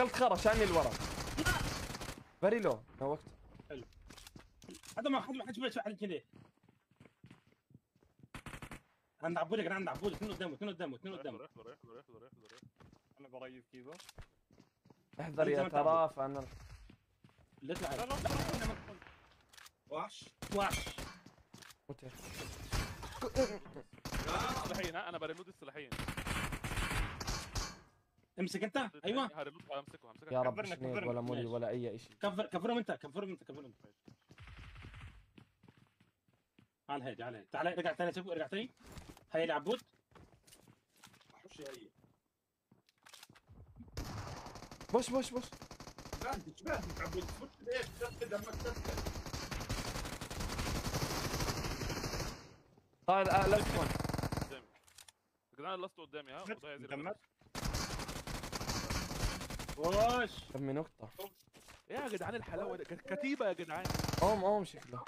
اكلت خرا شاني لورا. very low نوكت. حلو. هذا ما حد حد حد كذا. عند عبود يا جدعان، عند عبود اثنين قدامه، اثنين قدامه، اثنين قدامه. احضر احضر احضر احضر. انا ب revive كيفو. احذر يا تراف انا. اللي يطلع وحش وحش. السلاحين. انا ب reload السلاحين. امسك انت. ايوه ه reload، همسكه همسكه. يا رب شنيد ولا molly ولا اي شيء. cover كفرهم انت، كفرهم انت، كفرهم انت. على الهادي، على الهادي. تعال ارجع ثاني، شوف ارجع ثاني. هيا العبود. وحش هي. push push push. bandage bandage عبود، فوت ليش دمك تسكت. طيب last one قدامي يا جدعان، ال last قدامي. ها وضيع zero. دمك وش كم نقطة يا جدعان الحلاوة دي كتيبة يا جدعان. قوم قوم شكله.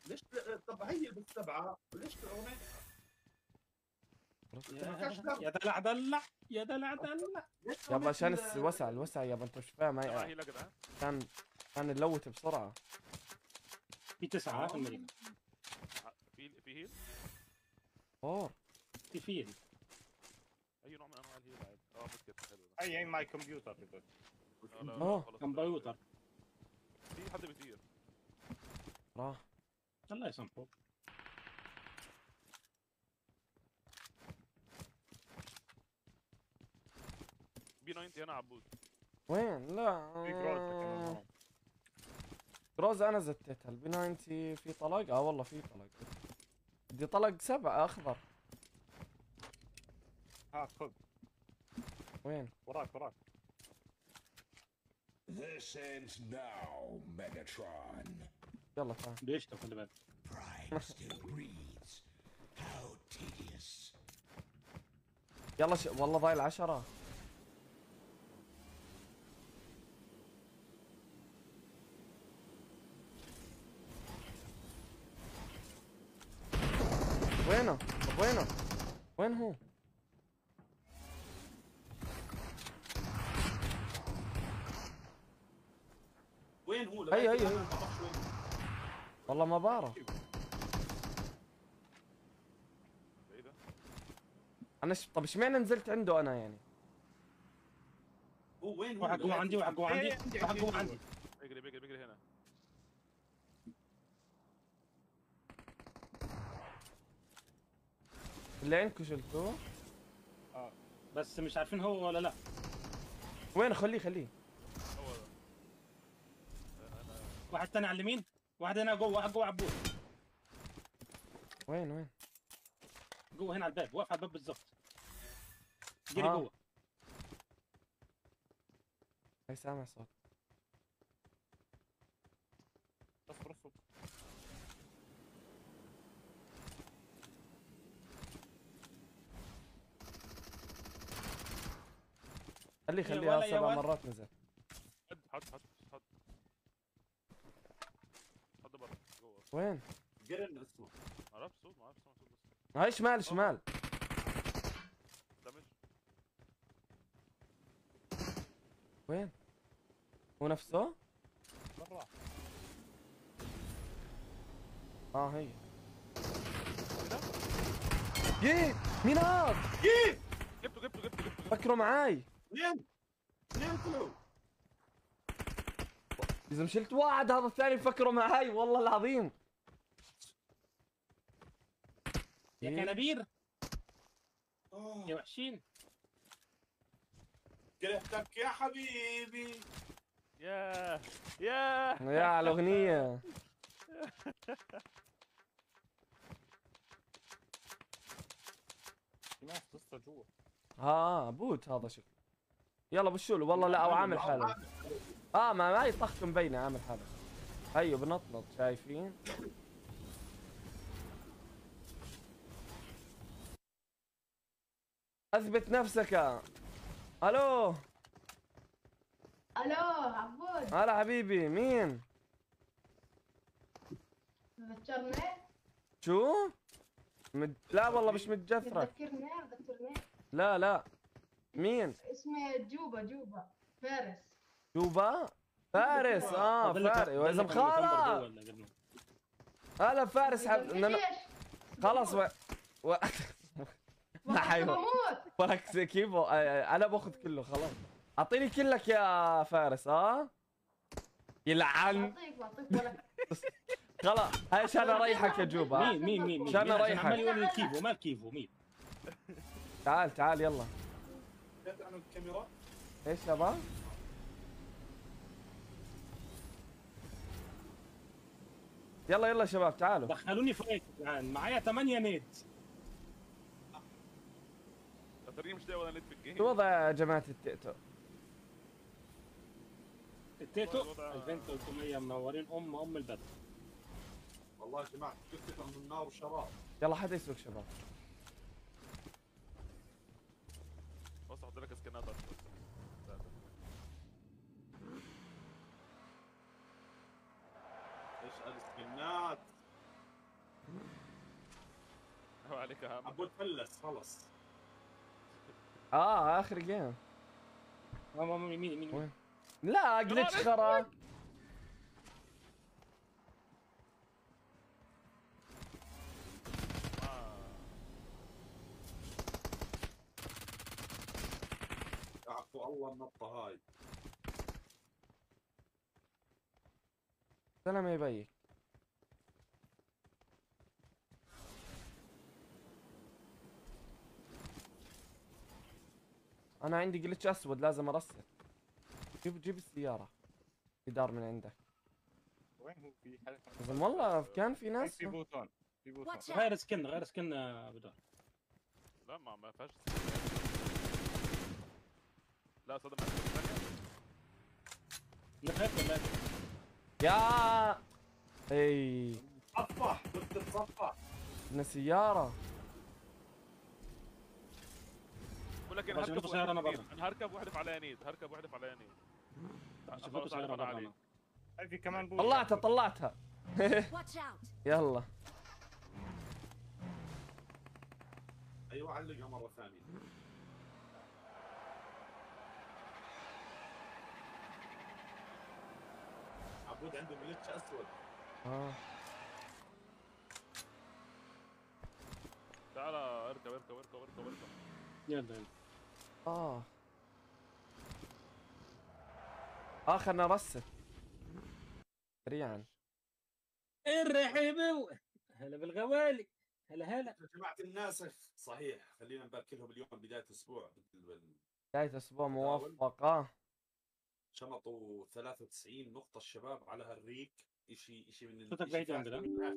ليش طب هي بالسبعة ليش رميتها؟ يا دلع دلع، يا دلع دلع. يابا عشان الوسع، الوسع يابا انت مش فاهم. هاي يا جدعان كان نلوت بسرعة. في 9 في المدينة. في heal؟ four. في heal. اي نوع من انواع ال heal عادي. medkit حلو ده. اي my computer. كمبيوتر. في حد بيطير. راح. الله يسامحه. P90 انا عبود. وين؟ لا في Groza كمان. Groza انا زتيتها. ال P90 في طلق؟ والله في طلق. بدي طلق 7 اخضر. هات خذ. وين؟ وراك وراك. This ends now, Megatron. يلا تعال. بيشتم خلي بالك. Prime still breathes. How tedious. يلا والله ضايل 10. وينه؟ طب وينه؟ وين هو؟ وين هو؟ هي هي هي. والله ما بعرف. ايه ده؟ انا طب اشمعنى نزلت عنده انا يعني؟ هو وين هو؟ واحد جوا عندي، واحد جوا عندي، واحد جوا عندي. بيجري بيجري بيجري هنا. اللي عندكم شلتوه؟ بس مش عارفين هو ولا لا. وين؟ خليه خليه. هو ده. واحد ثاني على اليمين، واحد هنا جوه، واحد جوه عبود. وين وين؟ جوه هنا على الباب، واقف على الباب بالظبط. جري جوه. هي سامع صوت. اصبر اصبر. خليه خليه 7 مرات نزل. حد حد حد حد حد بره جوه. وين؟ جرن اسمه. ما اعرفش صوت، ما اعرفش صوت بس. هاي شمال شمال. دمج. وين؟ هو نفسه؟ برا. هي. يه مين هذا؟ يه جبته جبته جبته جبته. فكروا معاي. اثنين اثنين طلعوا. إذا شلت واحد هذا الثاني فكروا معاي والله العظيم. يا كنابير يا وحشين. كرهتك يا حبيبي. يا يا يا على الأغنية. في ناس لسه جوا. bot هذا شكله. يلا بشوله والله. لا او عامل حاله. ما معي طخته مبينة عامل حاله. هيو بنطنط شايفين؟ اثبت نفسك. الو الو عبود. هلا حبيبي، مين؟ تذكرني؟ شو؟ لا والله مش متجثرك. تذكرني؟ تذكرني؟ لا لا. مين؟ اسمي جوبا. جوبا فارس. جوبا؟ فارس. فارس يا زلمة. خلاص هلا فارس. خلاص حيوان ولك كيفو. انا باخذ كله خلاص. اعطيني كلك يا فارس. يلعن. بعطيك ولك. خلاص هاي عشان اريحك يا جوبا. مين مين مين عشان اريحك. عمال يقول الكيفو ما الكيفو مين. تعال تعال يلا. الكاميرا ايش يابا؟ يلا يلا شباب تعالوا. دخلوني fight يا جدعان، معايا 8 nade. ترى مش ولا nade في ال game. شو وضع يا جماعة التيتو؟ التيتو 2300 منورين. ام البدر. والله يا جماعة كنت من النار وشراب. يلا حدا يسوق شباب. بص احط لك سكنات. ايش السكنات؟ هو عليك يا عبود فلس خلص. اخر game. مين مين مين؟ لا glitch خرا. عفو الله النطة هاي. سلام يا بيك. انا عندي glitch اسود لازم ارسل. جيب السيارة. جدار من عندك. وين هو في حدا؟ والله كان في ناس. في bot هون، في bot هون. غير skin، غير skin بدار. لا ما فيهاش. لا صدق معك. نخاف ولا يا اي صفح بتتصفح. بدنا سيارة. بقول لك انا هركب، انا هركب واحدف على nade، هركب واحدف على nade. في كمان bot. طلعتها طلعتها. يلا ايوه علقها مرة ثانية. عبود عنده glitch اسود. تعال اركب اركب اركب اركب اركب. يلا يلا. خلنا نرسل سريعا. ارحبوا هلا بالغوالي. هلا هلا يا جماعة الناسخ. صحيح خلينا نبارك لهم اليوم بداية اسبوع. بداية اسبوع موفقة. شمطوا 93 نقطة الشباب على هالريك. شيء من صوتك بعيد عندنا.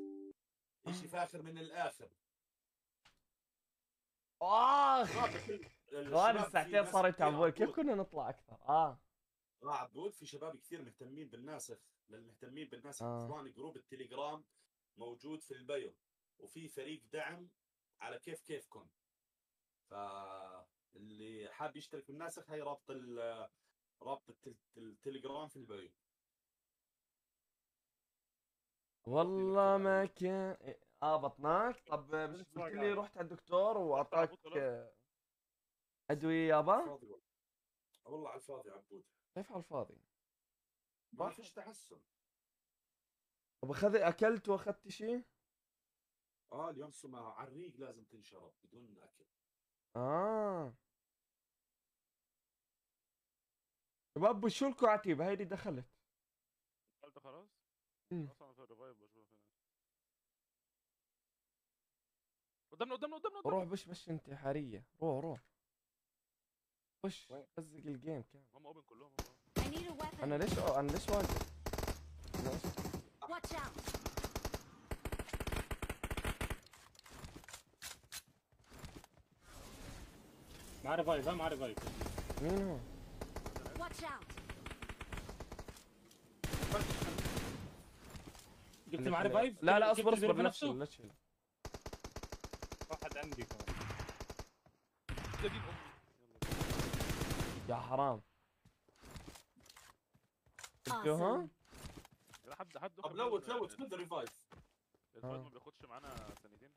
شيء فاخر من الاخر. اخ غالي الساعتين صاروا يتعبون. كيف كنا نطلع اكثر؟ عبود في شباب كثير مهتمين بالناسخ. للمهتمين بالناسخ اخواني group التليجرام موجود في ال bio، وفي فريق دعم على كيف كيفكم. فاللي حاب يشترك بالناسخ هي رابط رابط التليجرام في ال bio. والله ما كان بطناك. طب مش قلت لي رحت على الدكتور واعطاك ادوية يابا؟ والله على الفاضي عبود. كيف على الفاضي؟ ما فيش تحسن. طب اخذ اكلت واخذت شيء؟ اليوم على الريق لازم تنشرب بدون اكل. شباب بشو لكم عتيبة؟ هاي اللي دخلت. دخلت خلاص؟ اصلا في ال revive بشوف. قدامنا قدامنا قدامنا. روح بش بش انتحارية. روح روح بش لزق ال game كامل. هم open كلهم. انا ليش انا ليش واقف؟ مع revive. مع revive. مين هو؟ جبت مع revive؟ لا لا اصبر اصبر لا تشيل لا تشيل. واحد عندي كمان. يا حرام. شفتوها؟ حد حد طب loot loot خذ revive. ال fight ما بياخدش معانا ثانيتين.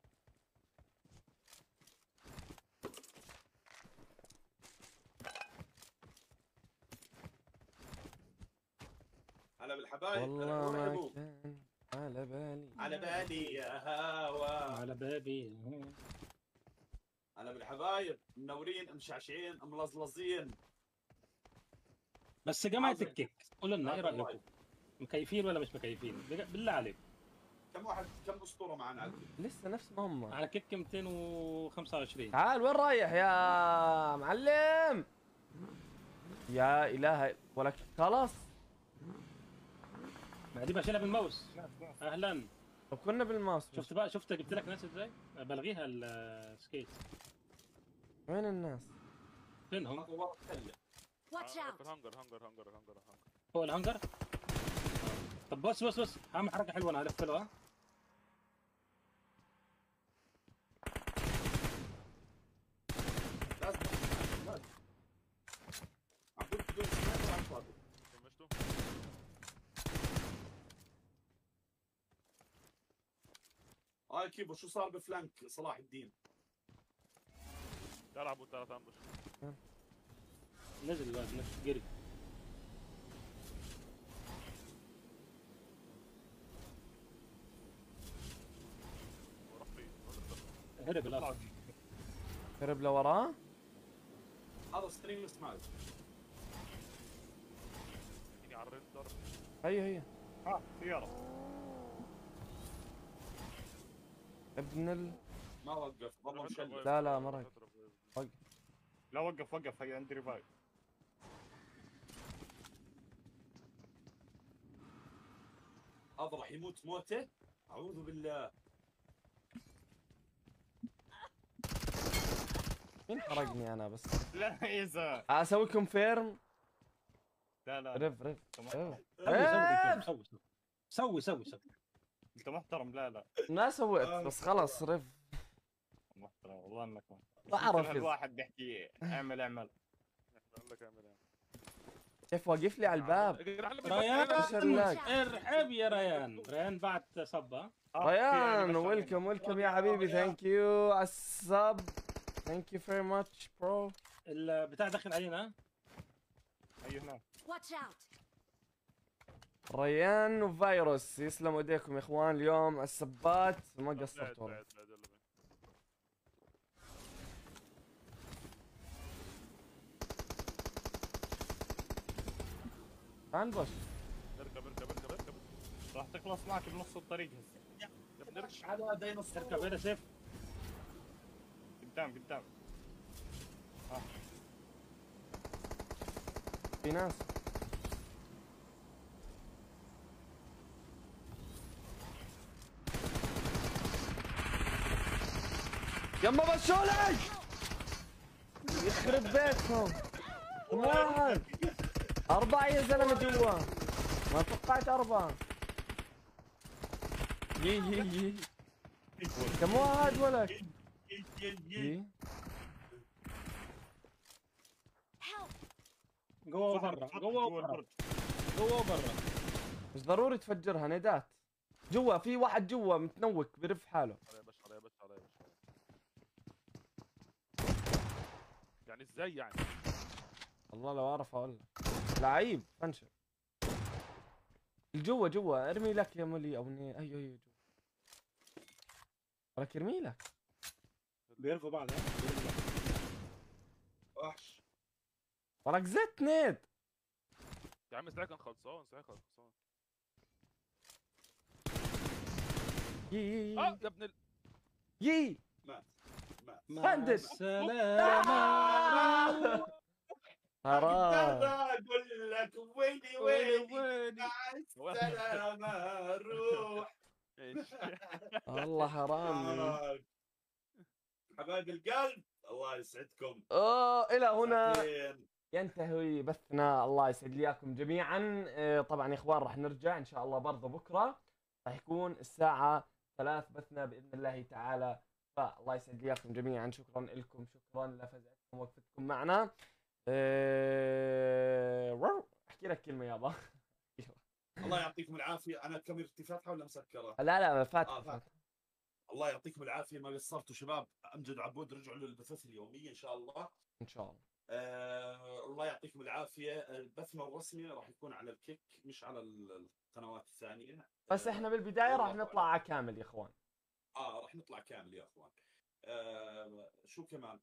بالحبايب. والله ما رحبوا. كان على بالي. على بالي يا هوا. على بابي. انا بالحبايب، منورين، مشعشعين، ملزلزين. بس جماعة عظيم. ال Kick، قولوا لنا ايه هذا رايكم؟ مكيفين ولا مش مكيفين؟ بالله عليك. كم واحد، كم اسطورة معنا على ال Kick؟ لسه نفس ما هم. على Kick 225. تعال، وين رايح يا معلم؟ يا اله، ولك خلاص. ما دي بشيلها بالماوس. ناس ناس. اهلا. طب كنا بالماوس. شفت بقى، شفت جبت لك ناس ازاي؟ بلغيها ال skate. وين الناس؟ فينهم؟ هذا ورا التلة. Watch في out! ال hangar hangar hangar hangar hangar. هو الهنجر؟ طب بص بص بص، هعمل حركة حلوة، انا هلف له. ها لازم لازم عبود بدون sniper على الفاضي. دمجته. كيبو، شو صار ب flank صلاح الدين؟ تعال عبود، تعال تعال ambush. نزل الواد، نزل جري. وراح فين؟ هرب الأرض. هرب لوراه. هذا stream snipe. اديني على ال render. هي هي. ها سيارة. ابن ال ما وقف، ضل مشلل. لا، لا، ما راح. لا وقف وقف، هي عندي revive. هذا راح يموت موته، اعوذ بالله. مين حرقني انا بس؟ لا يا زلمة. اسوي confirm. لا لا، rev rev انت rev. محترم. سوي سوي سوي سوي سوي. انت محترم. لا لا. ما سويت، بس خلص rev. محترم والله انك محترم. بعرف. مثل الواحد بيحكي اعمل اعمل. قال لك اعمل ايه؟ كيف واقف لي على الباب؟ ريان. ايش ال lag؟ ارحب يا ريان. ريان بعت sub. ريان، welcome welcome يا حبيبي، thank you على ال sub، thank you very much bro. البتاع داخل علينا. ايوه هناك. Watch out! ريان وفيروس، يسلموا ايديكم يا اخوان، اليوم السبات ما قصرتوا والله. بعد بعد، يلا بينا. تعال نبش. اركب اركب اركب اركب. راح تخلص معك بنص الطريق هسه. يا ابني اركب. على ديناصور. اركب هنا سيف. قدام قدام. في ناس. يما بشولك، يخرب بيتهم. واحد، أربعة يا زلمة جوا، ما توقعت أربعة. يي يي يي، كم واحد ولك؟ يي. Help! جوا وبرا، جوا وبرا، البرج. جوا وبرا. مش ضروري تفجرها، ندات جوا، في واحد جوا متنوك برف حاله. عليا بش، عليا بش، عليا بش. يعني ازاي يعني؟ والله لو اعرف اقول لك. لعيب فنشر. جوا جوا، ارمي لك يا مولي او ني. ايوه ايوه جوا، ولك ارمي لك. بيرفوا بعض، ها؟ بيرفوا بعض. وحش. ولك زت nade. يا عم سلاحي كان خلصان، سلاحي كان خلصان. يي يي اه يا ابن ال يي. مات مات. مع بندش. السلامة. حرام. اقول لك ويلي ويلي ويلي. ويلي. مع السلامة روح. ايش؟ والله حرام. حبايب القلب، الله يسعدكم. الى هنا ساعتين. ينتهي بثنا، الله يسعد لي اياكم جميعا. طبعا يا اخوان راح نرجع ان شاء الله برضه بكره، راح يكون الساعة 3 بثنا باذن الله تعالى. فالله يسعد لي اياكم جميعا، شكرا لكم، شكرا لفزعتكم ووقفتكم معنا. احكي لك كلمة يابا. الله يعطيكم العافية. انا كاميرتي فاتحة ولا مسكره؟ لا لا، فاتح. فاتح. الله يعطيكم العافية، ما قصرتوا شباب. امجد وعبود رجعوا للبثوث اليومية ان شاء الله. ان شاء الله. الله يعطيكم العافية. بثنا الرسمي راح يكون على الكيك مش على القنوات الثانية. بس احنا بالبداية راح والله نطلع على كامل يا اخوان. راح نطلع كامل يا اخوان. شو كمان؟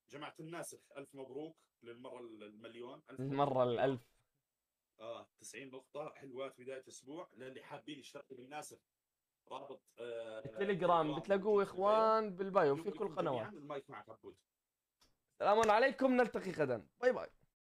جماعة الناسخ الف مبروك للمرة المليون، الف مبروك. المرة الألف. 90 نقطة حلوات بداية اسبوع. للي حابين يشتركوا بالناسخ رابط التليجرام بتلاقوه يا اخوان بال bio في كل لكم قنوات. جميعاً. المايك معك عبود. السلام عليكم، نلتقي غدا، bye bye.